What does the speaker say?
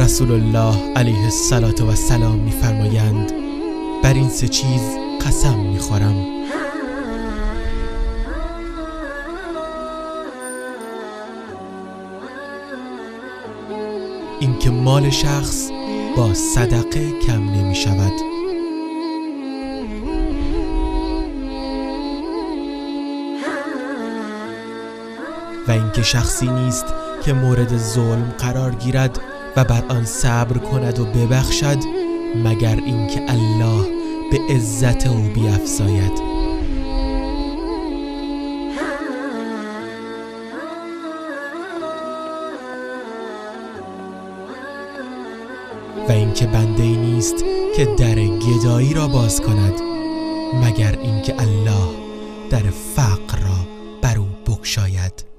رسول الله علیه الصلاة و السلام می‌فرمایند: بر این سه چیز قسم می‌خورم: اینکه مال شخص با صدقه کم نمی شود، و اینکه شخصی نیست که مورد ظلم قرار گیرد و بر آن صبر کند و ببخشد مگر اینکه الله به عزت او بیفزاید. و اینکه بنده‌ای نیست که در گدایی را باز کند مگر اینکه الله در فقر را بر او بگشاید.